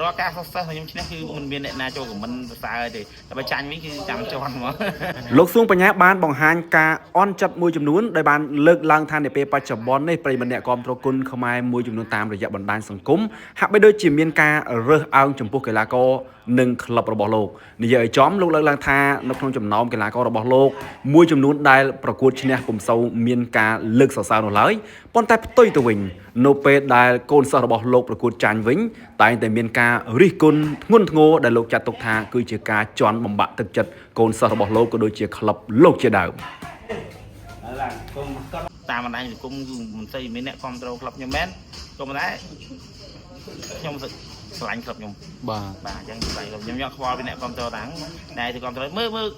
រាល់ការសរសើរខ្ញុំឈ្នះគឺមិនមានអ្នកណាចូល comment សរសើរទេតែបើចាញ់វិញគឺចាំជន់ហ្មង លោកសួងបញ្ញាបានបង្ហាញការអន់ចិត្តមួយចំនួនដោយបានលើកឡើងថានាពេលបច្ចុប្បន្ននេះប្រិយមិត្តអ្នកគាំទ្រគុណខ្មែរមួយចំនួនតាមរយៈបណ្ដាញសង្គមហាក់បីដូចជាមានការរើសអើងចំពោះកីឡាករនិងក្លឹបរបស់លោកនិយាយឲ្យចំលោកលើកឡើងថានៅក្នុងចំណោមកីឡាកររបស់លោកមួយចំនួនដែលប្រកួតឈ្នះពុំសូវមានការលើកសរសើរនោះឡើយប៉ុន្តែផ្ទុយទៅវិញនៅពេលដែលកូនសិស្សរបស់លោកប្រកួតចាញ់វិញតែងតែមានការរិះគន់ធ្ងន់ធ្ងរដែលលោកចាត់ទុកថាគឺជាការជន់បំបាក់ទឹកចិត្តកូនសិស្សរបស់លោកក៏ដូចជាក្លឹបលោកជាដើម តាមបណ្ដាញសង្គមគឺមិនសូវមានអ្នកគ្រប់គ្រងក្លឹបខ្ញុំមែនក៏ប៉ុន្តែខ្ញុំស្រឡាញ់ក្លឹបខ្ញុំ បាទ បាទអញ្ចឹងស្រឡាញ់ក្លឹបខ្ញុំយកខ្វល់ពីអ្នកគ្រប់គ្រងតាំងតែទៅគ្រប់គ្រងមើលមើល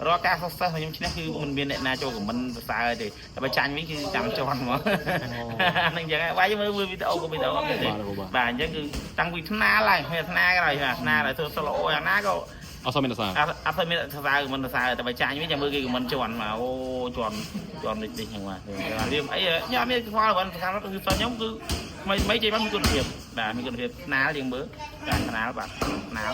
រាល់ការសរសើរខ្ញុំឈ្នះគឺមិនមានអ្នកណាចូល comment សរសើរទេតែបើចាញ់វិញគឺចាំជន់ហ្មងហ្នឹងអញ្ចឹងវាយមើលមើលវីដេអូក៏វីដេអូអត់ទេបាទអញ្ចឹងគឺតាំងពីថ្នាលឡើងថ្នាក្រោយបាទថ្នាដល់ធ្វើសឡូយ៉ាងណាក៏ អត់សូវមានសរសើរ អត់អត់មានសរសើរមិនសរសើរតែបើចាញ់វិញចាំមើលគេ comment ជន់មកអូជន់ជន់នេះនេះហ្នឹងបាទវាអីខ្ញុំអត់មានខ្វល់ហ្នឹងសំខាន់គឺខ្ញុំគឺមិនមិនចេះបានមានគុណភាពបាទមានគុណភាពថ្នាលយើងមើលបាទថ្នាលបាទថ្នាល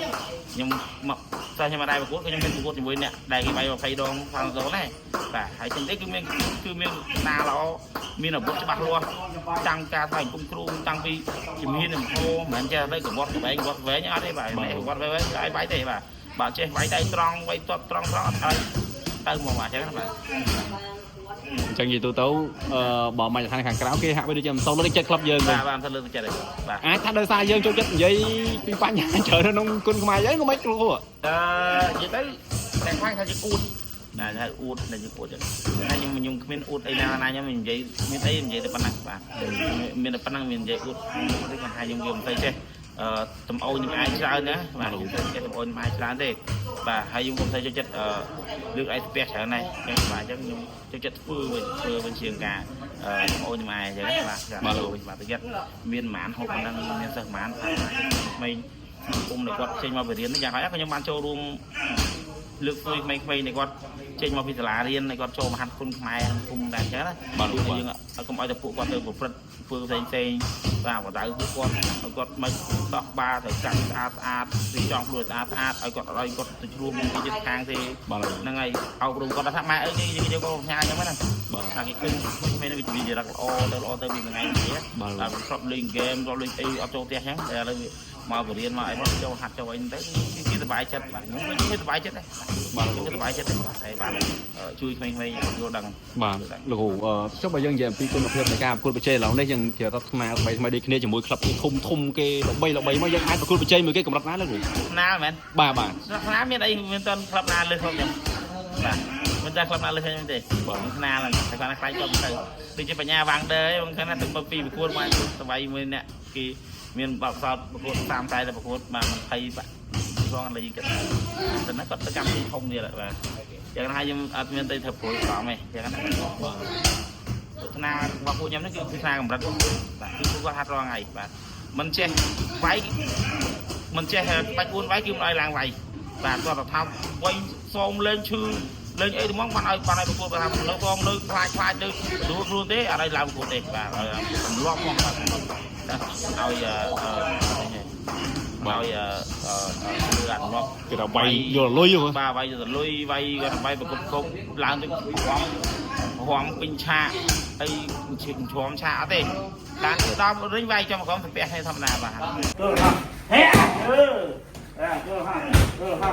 ខ្ញុំមកតែខ្ញុំអត់ដែរប្រកួតខ្ញុំមានប្រកួតជាមួយអ្នកដែលគេវាយ20ដង30ដងដែរបាទហើយចឹងទេគឺមានគឺមានថ្នាលល្អមានអាវុធច្បាស់លាស់តាំងការថ្លែងគុំគ្រូតាំងពីជំហានចំហមិនមែនចេះទៅកវត្តកវែងកវត្តវែងអត់ទេបាទកវត្តវែងវាយវាយទេបាទបាទចេះវាយដៃត្រង់វាយទាត់ត្រង់ត្រង់អត់ឲ្យទៅមកបាទអញ្ចឹងណាបាទ អញ្ចឹងនិយាយទូទៅអឺបើមជ្ឈដ្ឋានខាងក្រៅគេហាក់បីដូចជាមិនសូវលើកទឹកចិត្តក្លឹបយើងវិញ បាទបាទទៅលើកទឹកចិត្តឯងបាទ អាចថាដោយសារយើងចូលចិត្តនិយាយពីបញ្ហាច្រើននៅក្នុងគុណខ្មែរយើងក៏មិនគ្រូ អឺនិយាយទៅតែខាងថាជាអួតណាថាអួតតែជាអួតចឹងតែខ្ញុំខ្ញុំគ្មានអួតអីណាណាខ្ញុំនិយាយមានអីនិយាយតែប៉ុណ្ណឹងបាទមានតែប៉ុណ្ណឹងមាននិយាយអួតទេគាត់ថាខ្ញុំយកមិនទៅចេះអឺតំអូនខ្ញុំអាចច្រើនណាបាទខ្ញុំទៅចេះតំអូនខ្ញុំអាចច្រើនទេបាទហើយខ្ញុំក៏មិនទៅចូលចិត្តអឺលើកឯស្ពះច្រើនដែរចឹងបាទអញ្ចឹងខ្ញុំចូលចិត្តធ្វើវិញធ្វើវិញជាងការអឺតំអូនខ្ញុំអាចអញ្ចឹងបាទវិញបាទទៅចិត្តមានប្រហែលហូបប៉ុណ្ណឹងមានសិស្សប្រហែលក្មេងគុំដែលគាត់ចេញមកពីរៀនយ៉ាងហើយខ្ញុំបានចូលរួមលើកស្ទួយក្មេងៗដែលគាត់ចេញមកពីសាលារៀនដែលគាត់ចូលមហាគុណខ្មែរគុំដែរអញ្ចឹងណាយើងកុំឲ្យតែពួកគាត់ទៅប្រព្រឹត្តធ្វើផ្សេងផ្សេងបាទបដៅពួកគាត់ឲ្យគាត់មកដោះបាត្រូវកាត់ស្អាតស្អាតរៀបចំខ្លួនស្អាតស្អាតឲ្យគាត់ឲ្យគាត់ទៅជ្រួមមុខជិតខាងទេ បាទ ហ្នឹងហើយអប់រំគាត់ថាម៉ែអើយគេយកក៏ផ្ញើអញ្ចឹងណា បាទ ថាគេឃើញក្មេងៗវាជារកល្អទៅល្អទៅពីថ្ងៃនេះ បាទ តែធ្លាប់លេងហ្គេមធ្លាប់លេងអីអត់ចូលផ្ទះអញ្ចឹងតែឥឡូវវាមកបរៀនមកអីមកចូលហាត់ចូលអីទៅគេសប្បាយចិត្តបាទខ្ញុំខ្ញុំសប្បាយចិត្តដែរ បាទ ខ្ញុំសប្បាយចិត្តដែរបាទហើយបាទជួយក្មេងៗយល់ដឹង បាទលោកគ្រូអឺចុះបើយើងនិយាយអំពីគុណភាពនៃការប្រកួតប្រជែងឥឡូវនេះយើងជារដ្ឋថ្នាថ្មីថ្មីដូចគ្នាជាមួយក្លឹបធំធំគេល្បីល្បីមកយើងអាចប្រកួតប្រជែងមួយគេកម្រិតណាលោកគ្រូ ថ្នាលមែន បាទបាទ ថ្នាលមានអីមានតន់ក្លឹបណាលើខ្ញុំចឹងបាទមិនតែក្លឹបណាលើខ្ញុំទេថ្នាលហ្នឹងតែគាត់ខ្លាចគាត់ទៅដូចជាបញ្ញាវាងដឺអីបងគាត់ថាទៅពីប្រកួតមកស្វ័យមួយអ្នកគេមានបបសោតប្រកួត30តែប្រកួតបាទ20បាទផងឥឡូវយើងគិតតែណាគាត់ទៅកម្មវិធីធំទៀតបាទយ៉ាងណាខ្ញុំអត់មានទៅធ្វើព្រួយក្រំទេយ៉ាងណា បាទ ថ្នារបស់ពួកខ្ញុំនេះគឺថ្នាកម្រិតបាទគឺពួកគាត់ហាត់រាល់ថ្ងៃបាទមិនចេះវាយមិនចេះបាច់4វាយគឺមិនឲ្យឡើងវាយបាទគាត់ទៅថាវាយសូមលេងឈឺលេងអីទៅហ្មងបានឲ្យបានឲ្យប្រកួតគាត់ថាលើផងលើខ្លាចខ្លាចលើដួលខ្លួនទេអត់ឲ្យឡើងប្រកួតទេបាទឲ្យទម្លាប់ហ្មងបាទឲ្យអឺឲ្យអឺអឺអាទម្លាប់ គេថាវាយយកលុយហ៎ បាទវាយទៅលុយវាយគាត់វាយប្រកបគប់ឡើងទៅរំរំពេញឆាកអីឈឹងជ្រំឆាកអត់ទេឡើងទៅដល់រិញវាយចំក្រមស្ពះនេះធម្មតាបាទ ហេអឺអើចូលហាអឺហា